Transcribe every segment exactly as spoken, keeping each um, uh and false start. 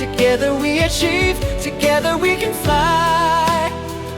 Together we achieve, together we can fly.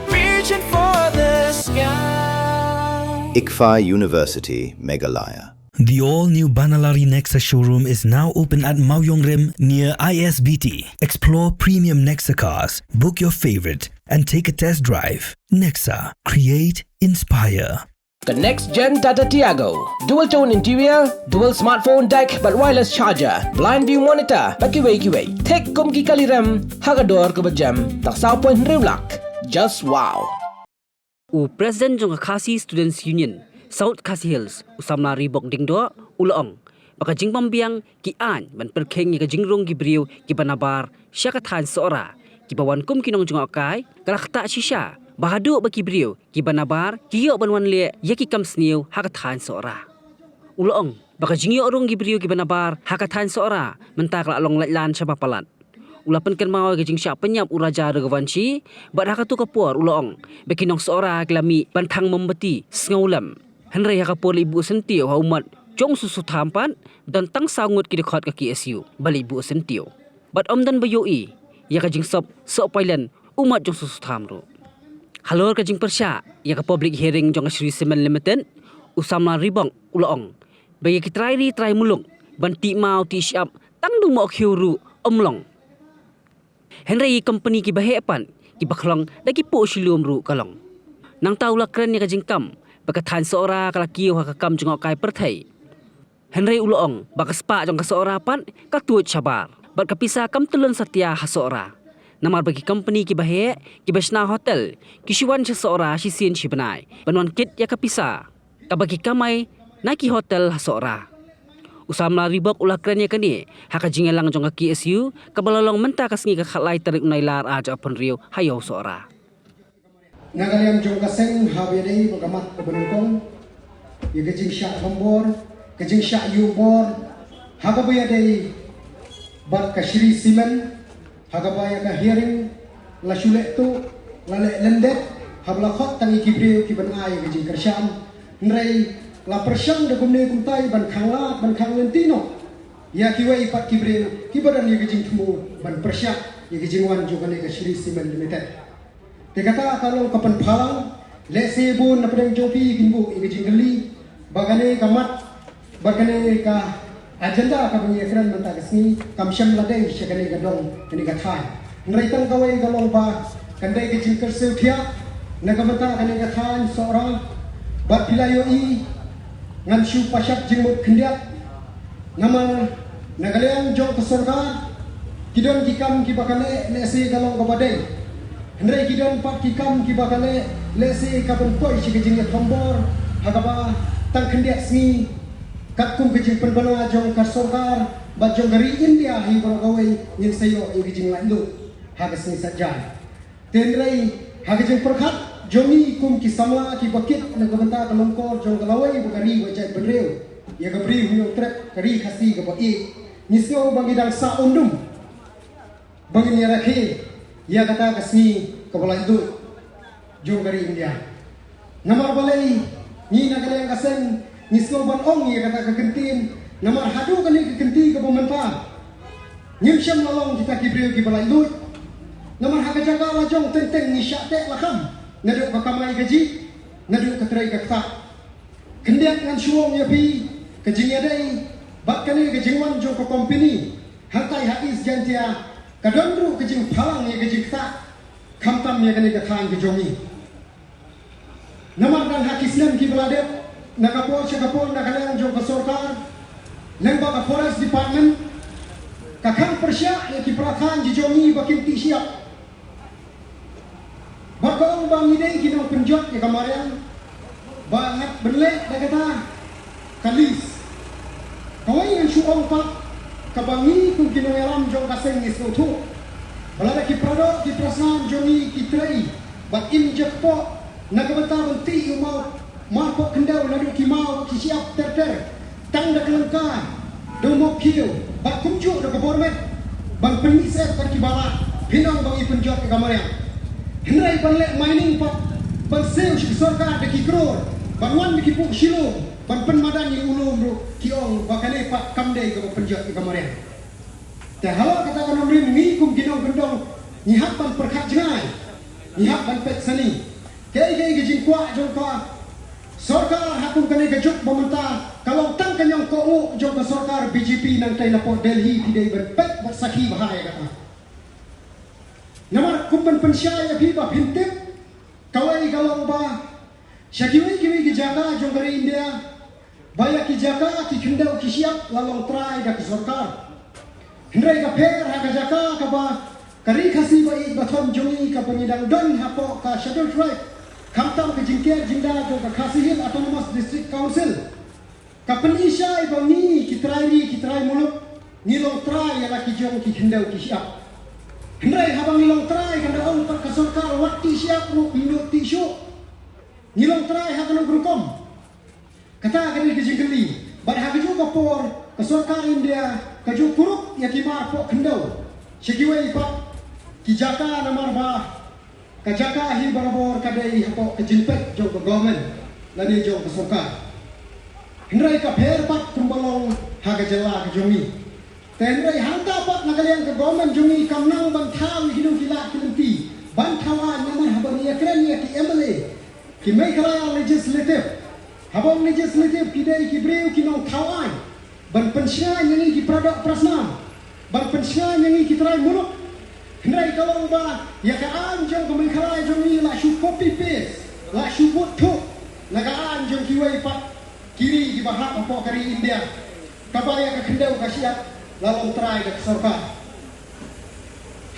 Reaching for the sky. ICFAI University, Meghalaya. The all-new Banalari Nexa showroom is now open at Mawiongrim near I S B T. Explore premium Nexa cars, book your favorite, and take a test drive. Nexa, create, inspire. Ka next gen Tata Tiago. Dual tone interior, dual smartphone deck bad wireless charger, blind view monitor bad kiwei kiwei. Thik kum ki kali rem ha ka dor kaba jem tang saw point hynriew lak. Just wow. U President jong ka Khasi Students Union South Khasi Hills, u Samla Ribok Diengdoh, u la ong ba ka jingbym biang ki aiñ ban pyrkhing ïa ka jingrung ki briew kiba nabar sha ka thaiñ Sohra, kiba wan kum ki nongjngohkai, ka la ktah shisha ba haduh ba ki briew kiba nabar ki ïoh ban wan leh ïa ki kam sniew ha ka thaiñ Sohra. U la ong ba ka jingïoh rung ki briew kiba nabar ha ka thaiñ Sohra mynta ka la long laitlan shaba palat. U la pynkynmaw ïa ka jingshah pynïap u Raja Raghuvanshi, bad ha katu ka por u la ong ba ki nong Sohra ki la mih ban thang mombati sngewlem. Hynrei ha ka por leit buh syntiew ha u mat jong u Soso Tham pat, don tang saw ngut ki dkhot ka K S U ba leit buh syntiew. Bad ym don ba ïohi ïa ka jingsop soh pailin u mat jong u Soso Tham ruh. Halor ka jingpyrshah ïa ka public hearing jong ka Shree Cement Limited, u Samla Ribok u la ong ba ïa ki trai ri trai muluk ban tih maw tih shyiap tang da u mohkhiew ruh ym long. Hynrei ïa ki kompani kiba heh pat, kiba khlong da ki poh shilum ruh ka long. Nangta u la kren ïa ka jingkam ba ka thaiñ Sohra ka la kiew ha ka kam jngohkai pyrthei. Hynrei u la ong ba ka spah jong ka Sohra pat ka tuid shabar, bad ka pisa kam tyllun satia ha Sohra. Namar ba ki kompani kiba heh, kiba shna hotel, ki shu wan sha Sohra shisien shi bnai ban wan kit ïa ka pisa kaba ki kamai na ki hotel ha Sohra. U Samla Ribok u la kren ïa kane ha ka jingïalang jong ka K S U kaba la long mynta ka sngi ka khatlai tarik u Nailar arhajar arphew hynriew ha Ïew Sohra. Na ka liang jong ka seng, haba ïadei bad ka mat kaba nyngkong, ïa ka jingshah thombor, ka jingshah ïuh bor ha kaba ïadei bad ka Shree Cement, ha kaba ïa ka hearing la shu leh tuh, la leh lyndet haba la khot tang ïa ki briew ki ban ai ïa ka jingkyrshan. Hynrei la pyrshang da kumne kumtai ban khanglad, ban khanglynti noh ïa kiwei pat ki briew kiba don ïa ka jingthmu ban pyrshah ïa ka jingwan jong kane ka Shree Cement Limited. Te kata ka long ka pynpaw lang, lehse bun na pdeng jong phi kin buh ïa ka jingkylli ba kane ka mat bad kane ka agenda kaba ngi ïakren mynta ka sngi kam shym la dei sha kane ka dong, kane ka thaiñ. Hynrei tang kawei ka long ba kan dei ka jingkyrsiew thiah na ka bynta kane ka thaiñ Sohra, bad phi la ïohi ngan shu pynshai jingmut khyndiat. Namar na ka liang jong ka sorkar ki don ki kam kiba ka leh, lehse ka long kaba dei. Hynrei ki don pat ki kam kiba ka leh, lehse ka ban poi sha ka jingïathombor ha kaba tang khyndiat sngi, katkum ka jingpynbna jong ka sorkar bad jong ka ri India hi baroh kawei, ngin sa ïoh ïa ka jinglaitluid ha ka sngi saitjaiñ. Te hynrei ha ka jingpyrkhat jong ngi kum ki samla kiba kit na ka bynta ka longkor jong ka lawei bad ka ri ba jaitbynriew, ïa ka Bri Hynñiewtrep, ka ri Khasi kaba ïeit, ngi sngew ba ngi dang sah um dum ba ngin ïa rakhe ïa kata ka sngi kaba laitluid jong ka ri India. Namar balei ngi na ka liang ka seng ngi sngew ban ong ïa kata ka kyntien? Namar haduh kane ka kynti kaba mynta ngim shym la long kita ki briew kiba laitluid. Namar ha ka jaka la jong teng teng ngi shah teh la kham, naduh ka kamai kajih, naduh ka trei ka ktah. Khyndiat ngan shu ong ïa phi, ka jingïadei bad kane ka jingwan jong ka kompani hangtai ha East Jaintia ka don ruh ka jingphalang ïa ka jingktah, khamtam ïa kane ka thaiñ ka jong ngi. Namar dang ha ki snem kiba la dep, na ka por sha ka por na ka liang jong ka sorkar lyngba ka Forest Department, ka khang pyrshah ïa ki para thaiñ ki jong ngi ba kin tih shyiap. Bad ka ong ba ngi dei ki nongpynjot ïa ka mariang ba ngat ban leh da kata ka lease. Kawei ngan shu ong pat, kaba ngi kum ki nongïalam jong ka seng ngi sngewthuh ba lada ki paradoh ki parasnam jong ngi ki trei bad im jakpoh na ka bynta ban tih ïa u maw, marpoh khyndew naduh ki maw ki shyiap ter ter tang da ka lyngkha da u mohkhiew bad kumjuh da ka bor met ban pynmih sep bad ki barat, phin ong ba ngi pynjot ïa ka mariang. Hynrei ban leh mining pat, ban siew sha ka sorkar da ki klur, ban wan da ki poh shilum ban pynmadan ïa u lum ruh, ki ong ba kane pat kam dei kaba pynjot ïa ka mariang. Te halor kata ka nongrim, ngi kum ki nongkyndong ngi hap ban pyrkhat jngai, ngi hap ban peit sani. Kaei kaei ka jingkwah jong ka sorkar ha kum kane ka juk ba mynta ka long tang ka ñiong kohnguh jong ka sorkar B J P. Nangtei napoh Delhi phi dei ban peit bad sakhi bha ïa kata. Namar kum ban pynshai ïa phi ba phin tip, kawei ka long ba sha kiwei kiwei ki jaka jong ka ri India, ba ïa ki jaka ki khyndew ki shyiap la long trai da ka sorkar. Hynrei ka pher ha ka jaka kaba ka ri Khasi ba ïeit ba thon jong ngi kaba ngi dang don hapoh ka Scheduled Tribe, khamtam ka jingker jingda jong ka Khasi Hills Autonomous District Council, ka pynshai ba ngi ki trai ri ki trai muluk ngi long trai ïa la ki jong ki khyndew ki shyiap. Hynrei haba ngi long trai kan da ong pat ka sorkar wat tih shyiap ruh, ym nud tih shuh. Ngi long trai ha kano ka rukom? Kata ka dei ka jingkylli. Bad ha kajuh ka por ka sorkar India ka ju kurup ïa ki mar poh khyndew sha kiwei pat ki jaka namar ba ka jaka hi barabor ka dei hapoh ka jingpeit jong ka government lane jong ka sorkar. Hynrei ka pher pat kumba long ha ka jylla ka jong ngi. Te hynrei hangta pat na ka liang ka government jong ngi kam nang ban thaw ïa kino ki lad ki lynti ban thaw aiñ namar haba ngi ïakren ïa ki M L A, ki Meghalaya Legislative. Haba ong Legislative ki dei ki briew ki nongthaw aiñ ban pynshngaiñ ïa ngi ki paradoh parasnam, ban pynshngaiñ ïa ngi ki trai muluk. Hynrei ka long ba ïa ka aiñ jong ka Meghalaya jong ngi la shu copy paste, la shu bud thuh na ka aiñ jong kiwei pat ki ri kiba hap hapoh ka ri India, kaba ïa ka khyndew ka shyiap la long trai da ka sorkar.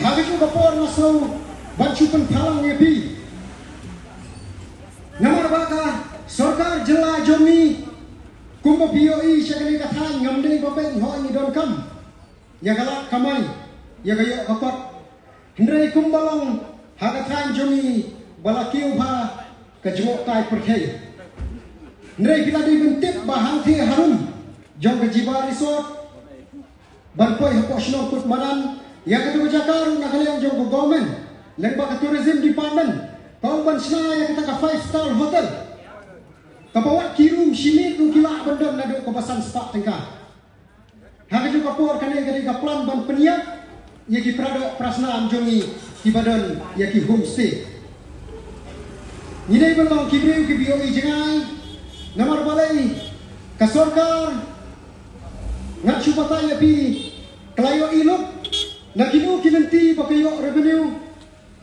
Ha kajuh ka por nga sngew ban shu pynphalang ïa phi. Namar ba ka sorkar jylla jong ngi, kumba phi ïohi sha kane ka thaiñ, ngam dei ba peit hooid ngi donkam ïa ka lad kamai, ïa ka ïoh ka kot. Hynrei kumba long ha ka thaiñ jong ngi ba la kiew bha ka jngohkai pyrthei. Hynrei phi la dei ban tip ba hangthie harum jong ka Jiba Resort ban poi hapoh shnong Kut Madan, ïa kata ka jaka ruh na ka liang jong ka government lyngba ka tourism department ka ong ban shna ïa kata ka five star hotel, kaba wat ki room shi miet ruh ki lah ban don naduh kaba san spah tyngka. Ha kajuh ka por kane ka dei ka plan ban pynïap ïa ki paradoh parasnam jong ngi kiba don ïa ki homestay. Ngi dei ban long ki briew kiba ïohi jngai. Namar balei ka sorkar, ngan shu batai ïa phi, ka la ïohi lut na kino ki lynti ba ka ïoh revenue,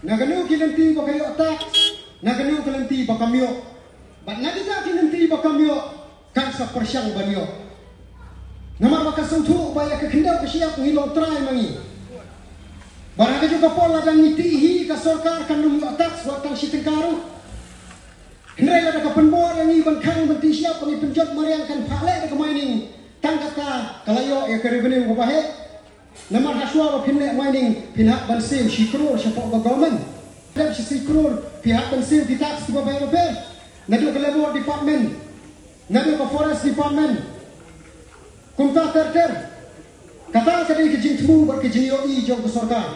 na kano ki lynti ba ka ïoh tax, na kano ki lynti ba kam ïoh. Bad na kita ki lynti ba kam ïoh kan sa pyrshang ban ïoh. Namar ba ka sngewthuh ba ïa ka khyndew ka shyiap ngi long trai ma ngi. Bad ha kajuh ka por lada ngi tih hi ka sorkar kan ym ïoh tax wat tang shi tyngka ruh. Hynrei lada ka pynbor ïa ngi ban khang ban tih shyiap ba ngi pynjot mariang kan phah leh da ka mining, tang kata ka la ïoh ïa ka revenue kaba heh. Namar hashwa ba phin leh mining phin hap ban siew shi klur shapoh ka government. Dep shi, shi klur phi hap ban siew ki tax kiba bapher bapher. Naduh ka Labour Department, naduh ka Forest Department. Kumta ter ter. Kata ka dei ka jingthmu bad ka jingïohi jong ka sorkar.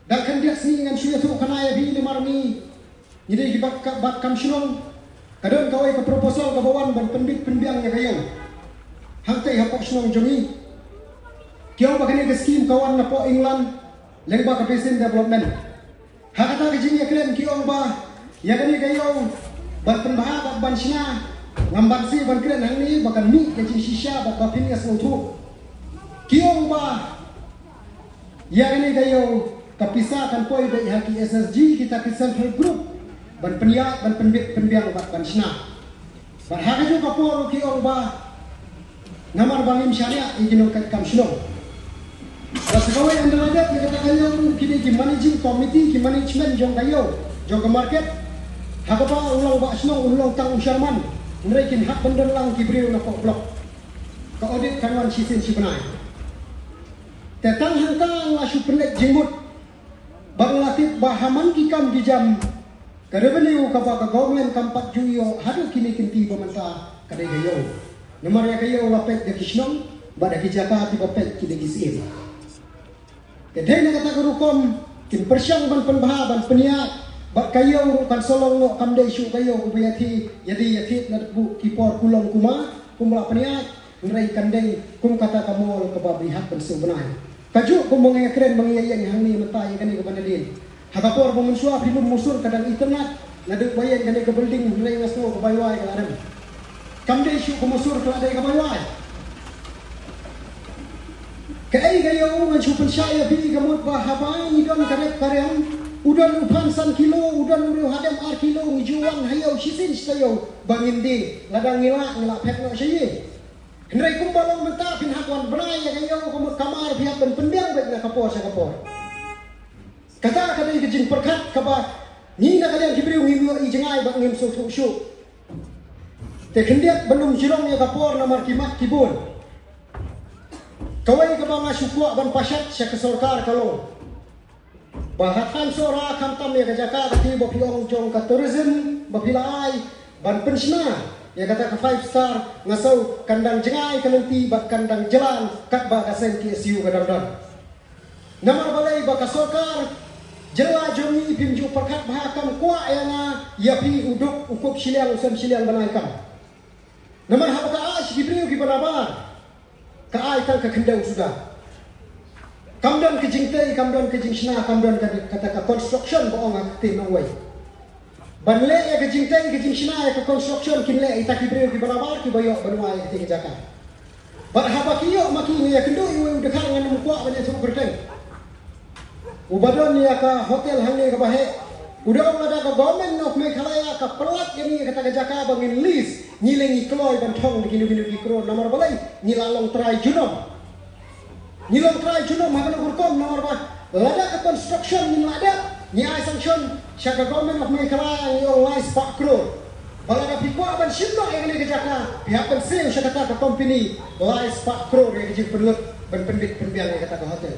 Da khyndiat sngi ngan shu ïathuh khana ïa phi namar ngi, ngi dei ki bat ka, bat kam shnong. Ka don kawei ka proposal kaba wan ban pynbit pynbiang ïa ka ïew hangtei hapoh shnong jong ngi. Ki ong ba kane ka skim ka wan napoh England lyngba ka Basin Development. Ha kata ka jingïakren ki ong ba ïa kane ka ïew ban pynbha bad ban shna, ngam banse ban kren hangne ba kan mih ka jingshisha bad ba phin ïa sngewthuh. Ki ong ba ïa kane ka ïew ka pisa kan poi beit ha ki S S G, kita ki self help group, ban pynïaid, ban pynbit pynbiang bad ban shna. Bad ha kajuh ka por ki ong ba namar ba ngim shaniah ïa ki nongkat kam shnong. Bad sa kawei, ynda la dep ïa kata ka ïew ruh ki dei ki managing committee, ki management jong ka ïew, jong ka market, ha kaba u long ba shnong, u long tang u chairman, hynrei kin hap ban don lang ki briew napoh block. Ka audit kan wan shisien shi bnai. Te tang hangta nga la shu pynleit jingmut. Ba nga la tip ba ha man ki kam ki jam, ka revenue kaba ka government kam pat ju ïoh haduh kine ki lynti ba mynta ka dei ka ïew. Namar ïa ka ïew la peit da ki shnong bad da ki jaka kiba peit ki da ki syiem. Te dei na kata ka rukom kin pyrshang ban pynbha ban pynïaid bad ka ïew ruh kan sa long noh, kam dei shuh ka ïew kaba ïathie ïadie ïathied na buh ki por kulong kuma, kumba la pynïaid, hynrei kan dei kum kata ka mall kaba phi hap ban siew bnai. Kajuh kumba ngi ïakren ba ngi ïa ïeng hangne mynta ïa kane kaba nadien. Ha ka por ba mynshuwa phi lum musur ka dang itynnad naduh ba ïeng kane ka building, hynrei nga sngew ka bai wai ka la rem. Kam dei shuh ka musur, ka la dei ka bai wai. Kaei ka ïa u ngan shu pynshai ïa phi, ka mut ba haba ngi don ka rep ka rem, u don u phan san kilo, u don u riew hadem ar kilo, ngi ju wan ha ïew shisien shi taïew ba ngin die, lada ngi lah ngi lah phet noh sha ïing. Hynrei kumba long mynta phin hap wan bnai ïa ka ïew, ka mut kamar phi hap ban pynbiang beit na ka por sha ka por. Kata ka dei ka jingpyrkhat kaba ngi na ka liang ki briew ngim ïoh i jngai bad ngim sngewthuh shuh. Te khyndiat ban ym jrong ïa ka por namar ki mat ki bun. Kawei kaba nga shu kwah ban pashat sha ka sorkar ka long ba ha thaiñ Sohra khamtam ïa ka jaka kata ba phi ong jong ka tourism ba phi la ai ban pynshna ïa kata ka five star, nga sngew kan dang jngai ka lynti bad kan dang jlan katba ka seng K S U ka dang don. Namar balei ba ka sorkar jylla jong ngi phim ju pyrkhat bha, kam kwah ïa nga ïa phi u duk u kup shiliang u sem shiliang ban ai kam. Namar haba ka ai sha ki briew kiba nabar, ka ai tang ka khyndew suda. Kam don ka jingtei, kam don ka jingshna, kam don ka, kata ka construction ba ong ha ka ktien nongwei. Ban leh ïa ka jingtei ka jingshna ïa ka construction kin leh ita ki briew kiba nabar kiba ïoh ban wai ïa kata ka jaka. Bad haba ki ïoh ma ki, ngi ïakynduh ïa uwei u dkhar, ngan ym kwah ban ïathuh kyrteng. Uba don ïa ka hotel hangne kaba heh, u da ong lada ka Government of Meghalaya ka pynlait ïa ngi ïa kata ka jaka ba ngin lease, ngi leh ngi kloi ban thong da kino kino ki klur, namar balei, ngi la long trai junom. Ngi long trai junom ha kano ka rukom, namar ba lada ka construction ngim lah dep, ngi ai sanction sha ka Government of Meghalaya, ngi ong lai spah klur. Ba lada phi kwah ban shim noh ïa kane ka jaka, phi hap ban siew sha kata ka company lai spah klur ïa ka jingpynlut ban pynbit pynbiang ïa kata ka hotel.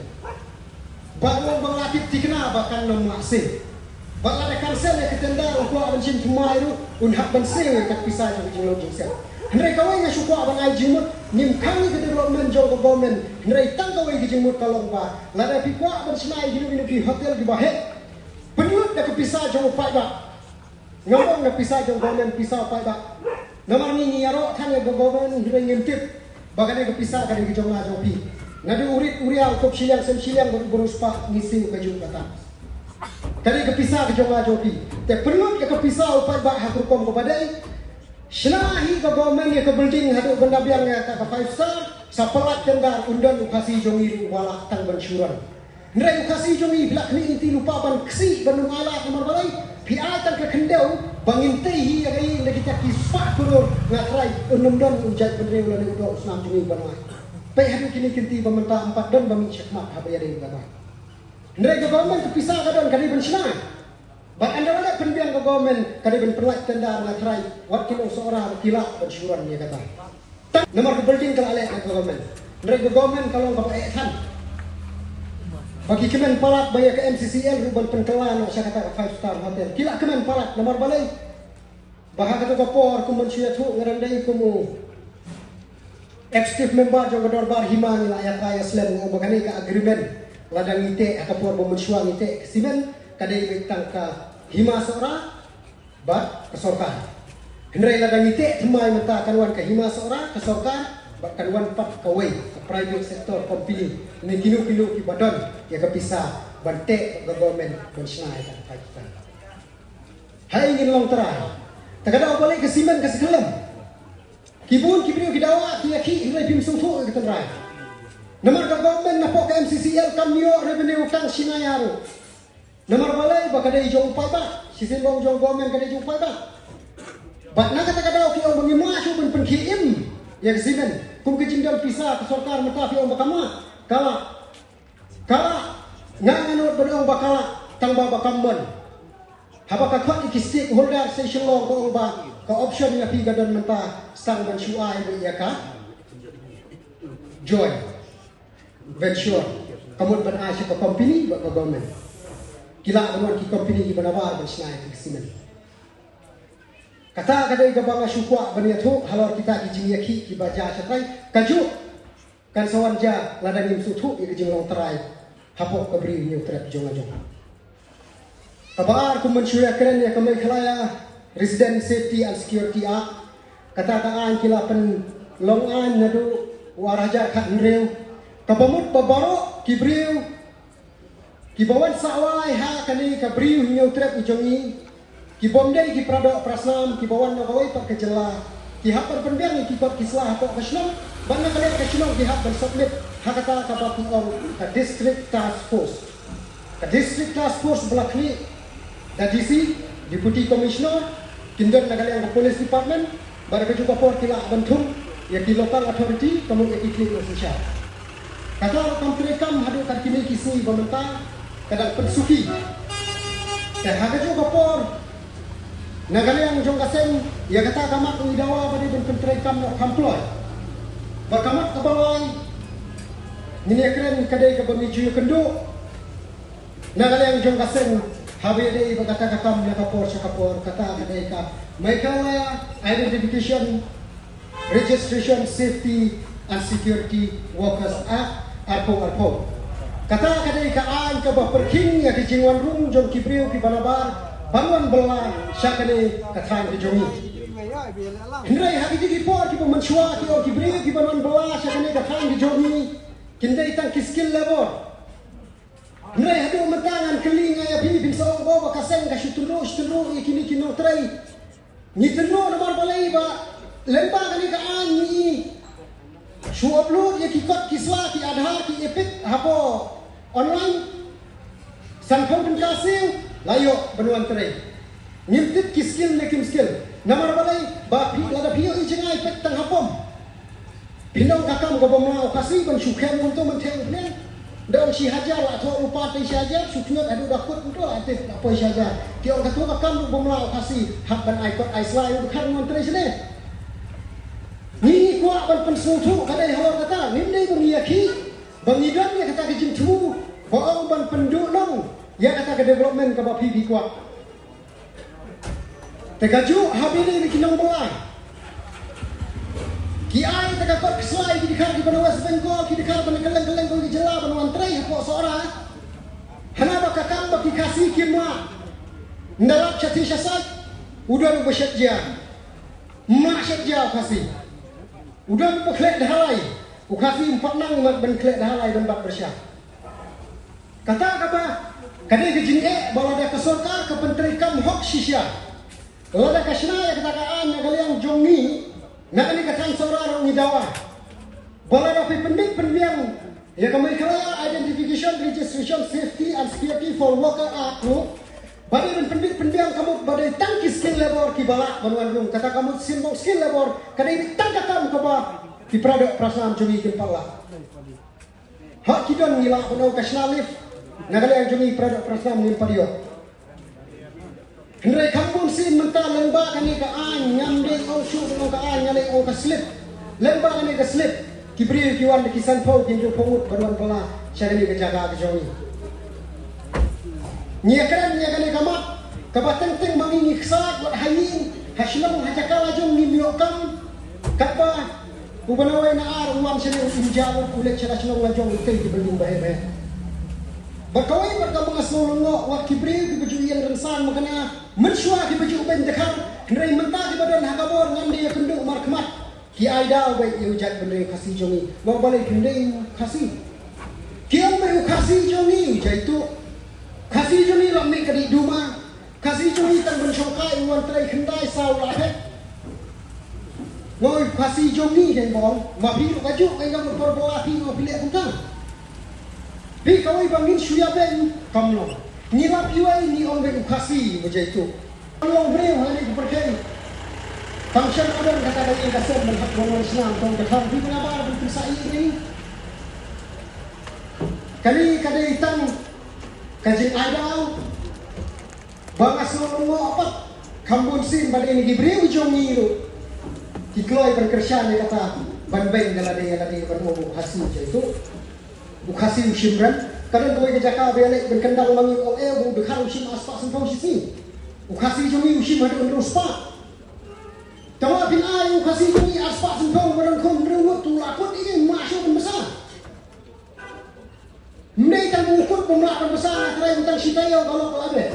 Bad u ong ba nga la tip thikna ba kan nym lah siew. Bad lada cancel ïa ka tender, u kwah ban shim thymmai ruh, un hap ban siew ïa ka pisa jong ka jinglong jingsem. Hynrei kawei nga shu kwah ban ai jingmut, ngim khang ïa ka development jong ka Government, hynrei tang kawei ka jingmut ka long ba lada phi kwah ban shna ïa kino kino ki hotel kiba heh, pynlut da ka pisa jong u paidbah. Ngam ong na pisa jong Government, pisa u paidbah. Namar ngi ngi ïaroh than ïa ka Government, hynrei ngim tip ba ka dei ka pisa ka dei ka jong nga jong phi. Naduh u rit u riaw, u kup shiliang sem shiliang bad u ba riewspah, ngi siew kajuh kata. Ka dei ka pisa ka jong nga jong phi. Te pynlut ïa ka pisa u paidbah ha ka rukom kaba dei. Shna hi ka Government ïa ka building haduh ban da biang ïa ka, ka five star, sa pynlait tender, un don u Khasi jong ngi ruh uba lah tang ban shu rang. Hynrei u Khasi jong ngi, phi la khmih lynti lypa ban ksih ban ym ailad, namar balei? Phi ai tang ka khyndew ba ngin tei hi ïa ka ïing da kita ki spah klur, nga trai un ym don u jaitbynriew lane u doh u snam jong ngi ban ai. Peit haduh kine ki lynti ba mynta ym pat don ba mih shakhmat haba ïadei bad ka bai. Hynrei ka Government ka pisa ka don, ka dei ban shna. Bad ynda la dep pynbiang ka Government, ka dei ban pynlait tender, nga trai wat ki nong Sohra ki lah ban shu rang ïa kata. Namar ka building ka la leh na ka Government. Hynrei ka Government ka long kaba eh than. Ba ki kmen palat ba ïa ka M C C L ruh ban pynkylla noh sha kata ka five star hotel. Ki la kmen palat namar balei? Ba ha kata ka por kum ban shu ïathuh, nga dang dei kum u executive member jong ka dorbar hima, ngi la ïathuh ïa slem, nga ong ba kane ka agreement lada ngi teh ha ka por ba mynshuwa ngi teh ka simen, ka dei beit tang ka hima Sohra bad ka sorkar. Hynrei lada ngi teh thymmai mynta, kan wan ka hima Sohra, ka sorkar, bad kan wan pat kawei ka private sector company ne kino kino kiba don ïa ka pisa ban teh ka Government ban shna ïa ka. Hai ngin long trai. Te ka daw balei ka simen ka sa khlem? Ki bun ki briew ki dawa ki ïakhih, hynrei phim sngewthuh ïa ka tynrai. Namar ka Government na pok ka M C C L kam ïoh revenue tang shi naya ruh. Namar balei? Ba ka dei jong u paidbah. Shisien ba ong jong Government ka dei jong u paidbah. Bad na kata ka daw ki ong ba ngim lah shuh ban pynkhie im ïa ka simen. Kum ka jingdon pisa ka sorkar mynta phi ong ba kam lah. Ka lah. Ka lah. Nga nga nud ban ong ba ka lah tang ba ba kam mon. Haba ka khot ïa ki stakeholder sha Shillong ka ong ba ka option ïa phi ka don mynta tang ban shu ai ïa ka joint venture. Ka mut ban ai sha ka company bad ka Government. Ki lah ban wan ki company kiba nabar ban shna ïa ki simen. Kata ka dei kaba nga shu kwah ban ïathuh halor kita ki jingïakhih kiba jia shatrai. Kajuh kan sa wan jia lada ngim sngewthuh ïa ka jinglong trai hapoh ka Bri u Hynñiewtrep jong nga jong. Kaba ar, kum ban shu ïakren ïa ka Meghalaya Resident Safety and Security Act, kata ka aiñ ki la pynlong aiñ naduh u ar hajar khathynriew. Kaba mut ba baroh ki briew kiba wan sawai ha kane ka briew Hynñiewtrep i jong ngi, ki bym dei ki paradoh parasnam kiba wan na kawei pat ka jylla, ki hap ban pynbiang ïa ki kot ki sla hapoh ka shnong, bad na ka liang ka shnong ki hap ban submit ha kata kaba ki ong ka District Task Force. Ka District Task Force ba la khlieh da D C, Deputy Commissioner, kin don na ka liang ka Police Department, bad ha kajuh ka por ki lah ban thung ïa ki local authority, ka mut ïa ki khlieh na synshar. Kata ruh kam treikam haduh kat kine ki sngi ba mynta, ka dang pynsuki. Te ha kajuh ka por, na ka liang jong ka seng, ïa kata ka mat ngi dawa ba dei ban pyntreikam noh kham kloi. Bad ka mat kaba lai, ngin ïakren ka dei kaba ngi ju ïakynduh na ka liang jong ka seng, haba ïadei bad kata ka kam na ka por sha ka por, kata ka dei ka Meghalaya Identification, Registration, Safety and Security Workers Act, arphew arphew. Kata ka dei ka aiñ kaba pyrkhing ïa ka jingwan rung jong ki briew kiba nabar ban wan bylla sha kane ka thaiñ ka jong ngi. Hynrei ha kine ki por kiba mynshuwa ki ong ki briew kiba wan bylla sha kane ka thaiñ ka jong ngi kin dei tang ki skilled labor. Hynrei haduh mynta ngan kylli nga ïa phi, phin sa ong ba ka seng ka shu tynruh shu tynruh ïa kine ki nongtrei. Ngi tynruh namar balei ba lyngba kane ka aiñ ngi shu upload ïa ki kot ki sla, ki Aadhaar, ki EPIC hapoh online. Sanphew tyngka siew la ïoh ban wan trei. Ngim tip ki skilled ne kim skilled. Namar balei ba phi, lada phi ïoh i jngai peit tang ha pom, phin ong ka kam ka bym lah u Khasi ban shu khem kumto ban theh u khlieh. Da ong shi hajar la thoh u pat shi hajar, shu khñiot haduh da kut kumto la tip la poi shi hajar. Ki ong kato ka kam ruh bym lah u Khasi, hap ban ai kot ai sla ïa u dkhar ban wan trei shane. Ngi ngi kwah ban pynsngewthuh ka dei halor kata, ngim dei ba ngi ïakhih ba ngi don ïa kata ka jingthmu ba ong ban pynduh noh ïa kata ka development kaba phi phi kwah. Te kajuh ha bynta ki nongbylla, ki ai te ka kot ka sla ïa ki dkhar kiba na West Bengal, ki dkhar ba na kylleng kylleng ki jylla ban wan trei hapoh Sohra. Hana ba ka kam ba ki Khasi kim lah. Ynda lap sha ti sha sait, u don uba shet jia. Ym lah shet jia u Khasi. U don uba khleh da halai. U Khasi um pat nang mat ban khleh da halai ban bat pyrshah. Kata kaba ka dei ka jingeh ba lada ka sorkar ka pyntreikam hok shisha, lada ka shna ïa kata ka aiñ na ka liang jong ngi, na kane ka thaiñ Sohra ruh ngi dawa ba lada phi pynbit pynbiang ïa ka Meghalaya Identification, Registration, Safety and Security for Worker Act ruh, ba dei ban pynbit pynbiang ka mut ba dei tang ki skilled labor kiba lah ban wan rung. Kata ka mut symbols skilled labor ka dei tang ka kam kaba ki paradoh parasnam jong ngi kim pat lah. Ha ki don ngi lah ban ong ka shna lift, na ka liang jong ngi paradoh parasnam ngim pat ïoh. Hynrei kham bun sien mynta lyngba kane ka aiñ, ngam dei ong shuh ban ong ka aiñ, nga dei ong ka slip. Lyngba kane ka slip, ki briew ki wan da ki sanphew, ki hynriewphew ngut ban wan bylla sha kane ka jaka ka jong ngi. Ngi ïakren ïa kane ka mat kaba teng teng ma ngi ngi ksa wat ha ïing ha shnong ha jaka la jong ngim ïoh kam. Katba u ba nawei na ar u wan shane u im ja u leit sha la shnong la jong u tei ki building ba heh ba heh. Bad kawei pat kaba nga sngew lyngngoh wat ki briew kiba ju ïeng rynsan ma kane mynshuwa kiba ju beiñ dkhar, hynrei mynta kiba don ha ka bor ngam dei ïakynduh markhmat. Ki ai daw beit ïa u jaitbynriew Khasi jong ngi. Ong balei kim dei u Khasi? Ki ong beit u Khasi jong ngi u jaituh. Khasi jong ngi la mih ka dih duma. Khasi jong ngi tang ban shongkai u wan trei khyndai saw la phet. Nga ong u Khasi jong ngi kein ba ong. Ma phi ruh kajuh kein ka mut por ba la phi nga phi leh kumta. Phi kawei ba ngin shu ïa beiñ kam long. Ngi lap iwei ngi ong beit u Khasi u jaituh. Long briew ha kane ka pyrthei. Tang shen ka don kata ka ïing ka sem ban hap ban wan snam tang ka thang phi ba nabar ban pynsa ïing ïing. Kane ka dei tang ka jingai daw. Ba nga sngew lyngngoh pat kham bun sien ba dei na ki briew jong ngi ruh ki kloi ban kyrshan ïa kata ban beiñ da lade ïa lade ban ong u Khasi u jaituh. U Khasi u shim rem. Ka don kawei ka jaka ba ïaleh ban kyndang ma ngi u ong eh u dkhar u shim arspah sanphew shisngi. U Khasi jong ngi u shim haduh hynriew spah. Te ma phin ai u Khasi jong ngi arspah sanphew ba don khun hynriew ngut u la kut ïa ngi, ma shu ban bsa. Ym dei tang u kut bym lah ban bsa, nga trai u tang shi taïew ka lok ka la beh.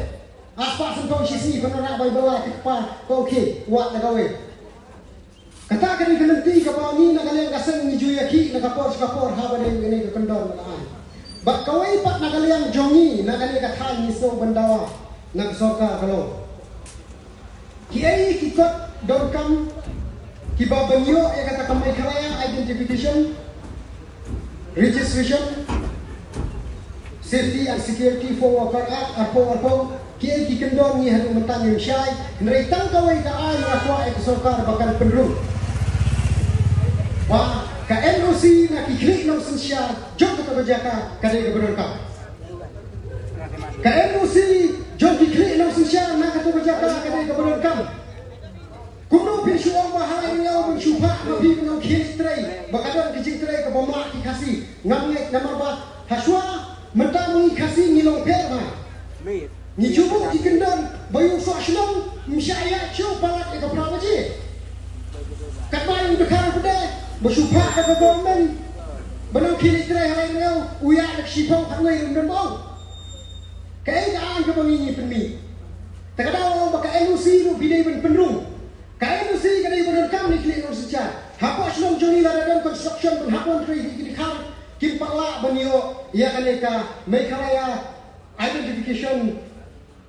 Arspah sanphew shisngi pynrah bai bylla ki kpa ka u khie wat na kawei. Kata ka dei ka lynti kaba ngi na ka liang ka seng ngi ju ïakhih na ka por sha ka por haba dei kane ka kyndon ba la ai. Bad kawei pat na ka liang jong ngi na kane ka thaiñ ngi sngewbha ban dawa na ka sorkar ka long, kiei ki kot donkam kiba ban ïoh ïa kata ka Meghalaya Identification Registration Safety and Security for Worker Act arphew arphew, kiei ki kyndon ngi haduh mynta ngim shai, hynrei tang kawei ka aiñ nga kwah ïa ka sorkar ba kan pynrung ba ka N O C na ki khlieh nongsynshar jong kata ka jaka ka dei kaba donkam. Ka N O C jong ki khlieh nongsynshar na kata ka jaka ka dei kaba donkam. Kumno phin shu ong ba ha Lai Ryngew ban shu phah ma phi ban ong khie leit trei ba ka don ka jingtrei kaba mlah ki Khasi? Ngam ngeit namar ba hashwa mynta ma ngi Khasi ngi long pher ma ngi ju buh ki kyndon ba ïoh soh shnong, ym shah ïaid shuh palat ïa ka phra baje. Katba ïoh dkhar pde ba shu phah da ka government ban ong khie leit trei ha Lai Ryngew, u ïaid da ka shiphew khatwei ruh ym don ba ong. Kaei ka aiñ kaba ngi ngi pynmih? Te ka daw ong ba ka N O C ruh phi dei ban pynrung. Ka N O C ka dei ba donkam na ki khlieh nongsynshar. Hapoh shnong jong ngi lada don construction ban hap ban trei ki dkhar, kim pat lah ban ïoh ïa kane ka Meghalaya Identification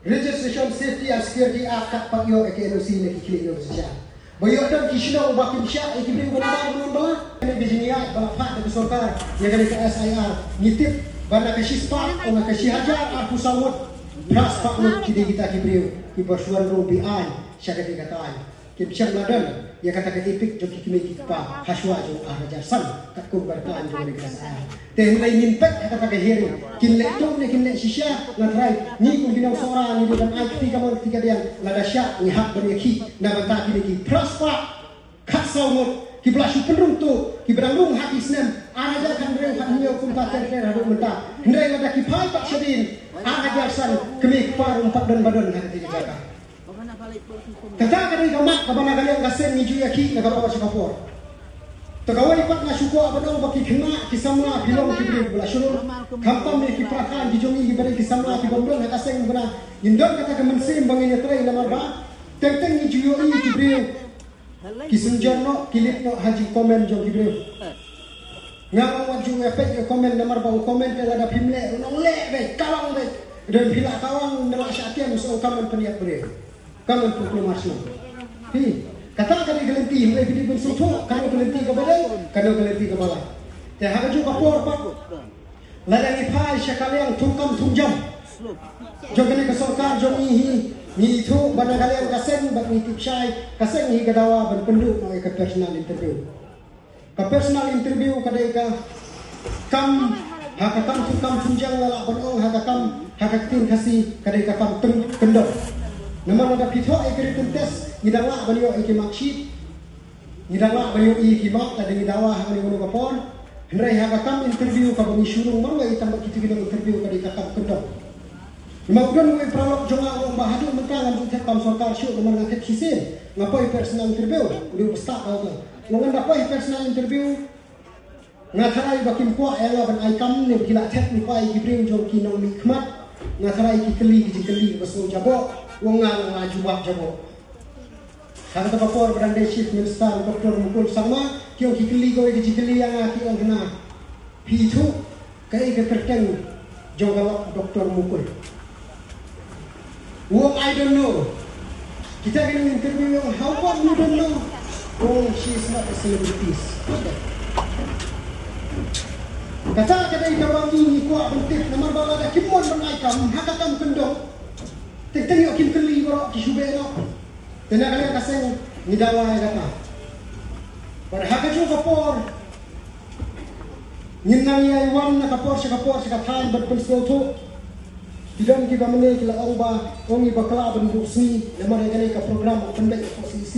Registration Safety and Security Act, kat pat ïoh ïa ka N O C na ki khlieh nongsynshar. Ba ïoh don ki shnong ba kim shah ïa ki briew ba nabar ba nongbah. Kane ka jingïaid ba la phah da ka sorkar ïa kane ka S I R, ngi tip ba na ka shispah, na ka shi hajar arphew saw ngut, phra spah ngut ki dei kita ki briew kiba shu wan rung beaiñ sha kata ka thaiñ. Kim shym la don ïa kata ka EPIC jong ki kmie ki kpa hashwa jong ar hajar san katkum ka thaiñ jong ka S I R. Te hynrei ngin peit ha kata ka hearing, kin leh tuh ne kin leh shisha, nga tharai ngi kum ki nongshong shnong ngi dei ban ai kti kamon kti kadiang, lada shah ngi hap ban ïakhih na bynta kine ki phra spah khatsaw ngut kiba la shu pynrung tuh, kiba dang rung ha ki snem ar hajar khathynriew khathynñiew kumta ter ter haduh mynta. Hynrei lada ki phai pat shadien ar hajar san, kmie kpa ruh ym pat don ba don ha kata ka jaka. Kata ka dei ka mat kaba na ka liang ka seng ngi ju ïakhih na ka por sha ka por. Te kawei pat nga shu kwah ban ong ba ki khynnah ki samla phi long ki briew ba la shlur, khamtam ïa ki para khan ki jong ngi kiba dei ki samla ki bym don ha ka seng ba na ngin don kata ka mynsiem ba ngin ïatrei namar ba teng teng ngi ju ïohi ki briew ki synjor noh ki lip noh ha jingcomment jong ki briew. Nga ong wat ju ïa peit ïa comment namar ba u comment te lada phim leh ruh nang leh beit, kawang beit. Don phi la kawang, na la shah tiam, so ka mon pynïap briew, ka mon pynklumar shuh. Hi, kata ka dei ka lynti, hynrei phi dei ban sngewthuh kano ka lynti kaba dei, kano ka lynti kaba lai. Te ha kajuh ka por pat, lada ngi phai sha ka liang thungkam thungjam jong kane ka sorkar jong ngi hi, ngi ithuh ba na ka liang ka seng bad ngi tip shai, ka seng hi ka dawa ban pynduh noh ïa ka personal interview. Ka personal interview ka dei ka kam, ha ka kam thungkam thungjam nga lah ban ong, ha ka kam, ha ka ktien Khasi ka dei ka kam teng kyndon. Namar lada phi thoh ïa ka written test ngi dang lah ban ïoh ïa ki marksheet, ngi dang lah ban ïoh ïa ki mark lada ngi dawa ha kano kano ka por. Hynrei ha ka kam interview kaba ngi shu rung marwei tang bad kito ki nong interview ka dei ka kam kyndon. Namar u don uwei u paralok jong nga u ong ba haduh mynta ngam ju thep kam sorkar shuh namar nga thep shisien, nga poi personal interview, u dei u ba stad ba u ong. Nga, nga da poi personal interview, nga tharai ba kim kwah ïa nga ban ai kam ne ba ki la thep lypa ïa ki briew jong ki nongmihkhmat. Nga tharai ki kylli ki jingkylli ba sngew jaboh, u ong nga, nga jubab jaboh. Ha kata ka por ba dang dei Chief Minister u Doctor Mukul Sangma, ki ong ki kylli kawei ka jingkylli ïa nga, ki ong hana, phi ithuh kaei ka kyrteng jong ka lok Doctor Mukul? U ong, I don't know. Kita ki nang interview u ong, how come you don't know? U ong, she is not a celebrity. Kata ka dei kaba ngi ngi kwah ban tip namar ba lada kim mon ban ai kam ha ka kam kyndon, teng teng ïoh kim kylli baroh ki shu beh noh. Te na ka liang ka seng ngi dawa ïa kata. Bad ha kajuh ka por ngin nang ïai wan na ka por sha ka por sha ka thaiñ ban pynsngewthuh. Ki don kiba mynne ki la ong ba ong ngi bakla ban buh sngi namar ïa kane ka program ba pynbeit hapoh C E C,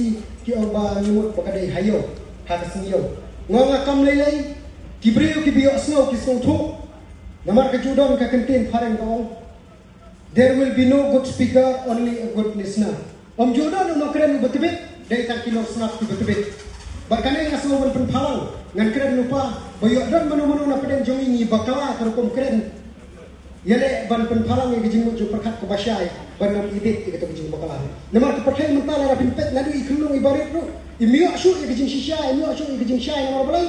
ki ong ba ngi mut ba ka dei ha ïew, ha ka sngi ïew. Nga ong nga kam lei lei, ki briew kiba ïohsngew ki sngewthuh. Namar ka ju don ka kyntien phareng ka ong, there will be no good speaker, only a good listener. Ym ju don u nongkren uba tbit, dei tang ki nongsngap kiba tbit. Bad kane nga sngew ban pynphalang, ngan kren lypa, ba ïoh don mano mano na pdeng jong ngi ngi bakla ka rukom kren. Ïaleh ban pynphalang ïa ka jingmut jingpyrkhat kaba shai ban ym edit ïa kata ka jingbakla. Namar ka pyrthei mynta lada phin peit naduh i khyllung i barit ruh, im ïoh shuh ïa ka jingshisha, im ïoh shuh ïa ka jingshai. Namar balei?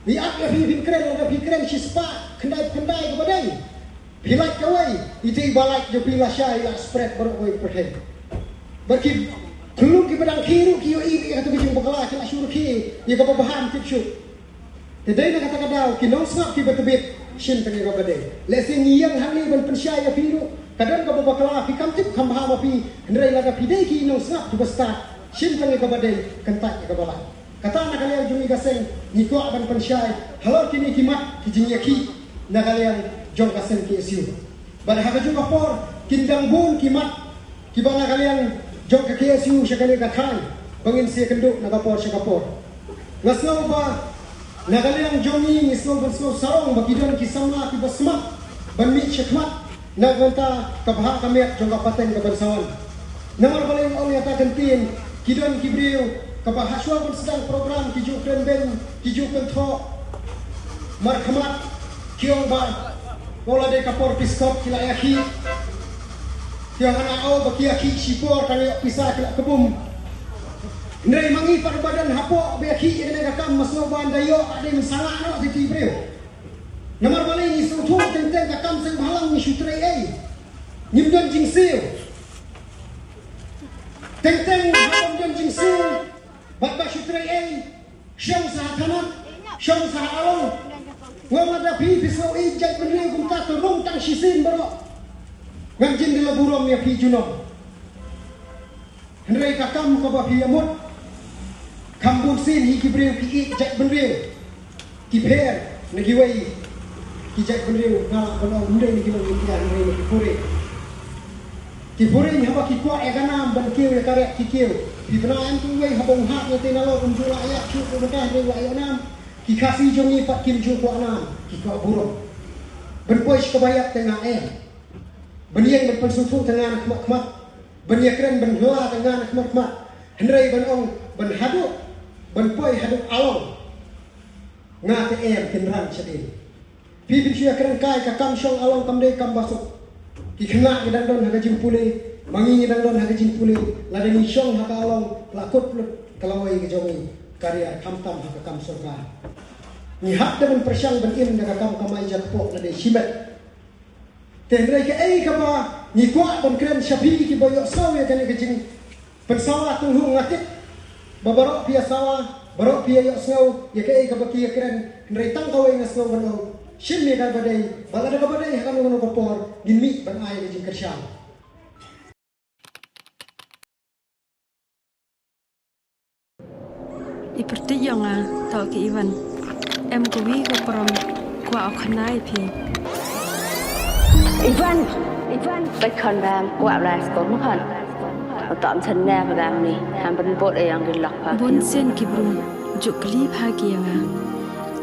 Ngi ap ïa phi, phin kren, lada phi kren shispah khyndai khyndai kaba dei, phi lait kawei, ite iba lait jong phi la shai, la spread baroh kawei ka pyrthei. Bad ki khyllung kiba dang khie ruh ki ïohi ïa kata ka jingbakla, ki la shu rkhie ïa kaba bha, ym tip shuh. Te dei na kata ka daw, ki nongsngap kiba tbit, shim tang ïa kaba dei. Lehse ngi ïeng hangne ban pynshai ïa phi ruh, ka don kaba bakla, phi kam tip kham bha ma phi, hynrei lada phi dei ki nongsngap kiba stad, shim tang ïa kaba dei, kyntait ïa kaba lait. Kata na ka liang jong ngi ka seng, ngi kwah ban pynshai halor kine ki mat ki jingïakhih na ka liang jong ka seng K S U. Bad ha kajuh ka por, kin dang bun ki mat kiba na ka liang jong ka K S U sha kane ka thaiñ ba ngin sa ïakynduh na ka por sha ka por. Nga sngew ba na ka liang jong ngi, ngi sngew ban sngew sarong ba ki don ki samla kiba smat ban mih shakhmat na ka bynta ka bha ka miat jong ka pateng ka ban sa wan. Namar balei nga ong ïa kata ka ktien, ki don ki briew kaba ha shuwa ban sdang program ki ju kren beiñ, ki ju kynthoh markhmat, ki ong ba, o, la dei ka por Peace Corps ki la ïakhih. Ki ong hana, o, ba ki ïakhih shipor, tang ïoh pisa ki la kbum. Hynrei ma ngi pat ba don hapoh ba ïakhih ïa kane ka kam, nga sngew ba ynda ïoh, ka dei mynsangah noh ïa ki briew. Namar balei? Ngi sngewthuh teng teng ka kam seng bhalang ngi shu trei ei, ngim don jingsiew. Teng teng haba ym don jingsiew bad ba shu trei ei, shong sa ha thanat, shong sa ha along. Nga ong lada phi, phi sngew ïeit jaitbynriew kumta, to rung tang shisien baroh. Ngan jin da la burom ïa phi junom. Hynrei ka kam kaba phi ïamut, kham bun sien hi ki briew ki ïeit jaitbynriew ki pher na kiwei ki jaitbynriew, nga lah ban ong, ym dei na ki nong India, hynrei na ki foreign. Ki foreign haba ki kwah ïa ka nam ban kiew ïa ka riat ki kiew. Phi bna em, kiwei haba u hap ïa te nalor um ju lah ïa shuh, u bna hynrei u lah ïa nam. Ki Khasi jong ngi pat kim ju kwah nam, ki kwah burom. Ban poi sha kaba ïap te nga em. Ban ïeng ban pynsngewthuh te nga na khmat khmat. Ban ïakren ban hla te nga na khmat khmat. Hynrei ban ong ban haduh, ban poi haduh along, nga te em, kin ran shadien. Phi phin shu ïakren kai, ka kam shong along kam dei kam basuk. Ki khynnah ngi dang don ha ka jingpule, ma ngi ngi dang don ha ka jingpule. Lada ngi shong ha ka along, la kut lut ka lawei ka jong ngi, career, khamtam ha ka kam sorkar. Ngi hap da ban pyrshang ban im da ka kam kamai jakpoh lada shimet. Te hynrei kaei kaba ngi kwah ban kren sha phi kiba ïohsngew ïa kane ka jingpynsawa, tang hynrei nga tip ba baroh phi ïa sawa, baroh phi ïa ïohsngew ïa kaei kaba ki ïa kren, hynrei tang kawei nga sngew ban ong, shim ïa kaba dei, ba lada kaba dei ha kano kano ka por ngin mih ban ai ïa ka jingkyrshan. I pyrthei jong nga, to ki Ivan. Em kawi ka prom, kwah u khana ïa phi. Ivan, Ivan, bad khon bam, kwah blai sko mo khon. Uta am chen ne pagam ni, ham ban bot e yang di lok pa. Bun sien ki briew ju kylli bha ki ïa nga.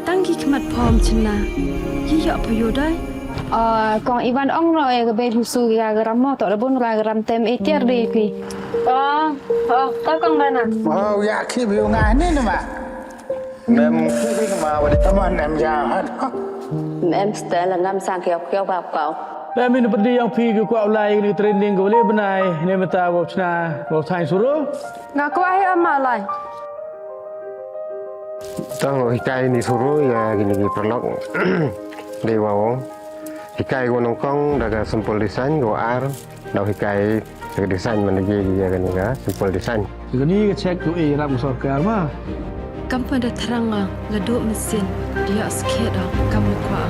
Tang ki khmat phom chynna, ki ïoh pha ïoh dai. Ah, kong Ivan ong no e ka bei busu ya garam mo, to da bun ra garam tem e tiar de ki. Oh, oh, to kong Dana. Oh, ya ki bi nga ni nama. Mem ki bi ma wali. Taman em ya hat. Mem stel ngam sang kiau kiau bap kau. Mem ini pedi yang pi ki kwah ulai ni training ko le benai ni meta wap chna wap thang suru. Nga kwah hi ama lai. Tang hikai ni suru ya kini ki paralok. Dei wa ong. Hikai ko nyngkong da ka simple design, ko ar da hikai da ka design man da ye ya kani ka simple design. Kani ka check ko e rap ko sorkar ma. Kam pa da thrang nga la duk mesin dia skhet da kam kwah.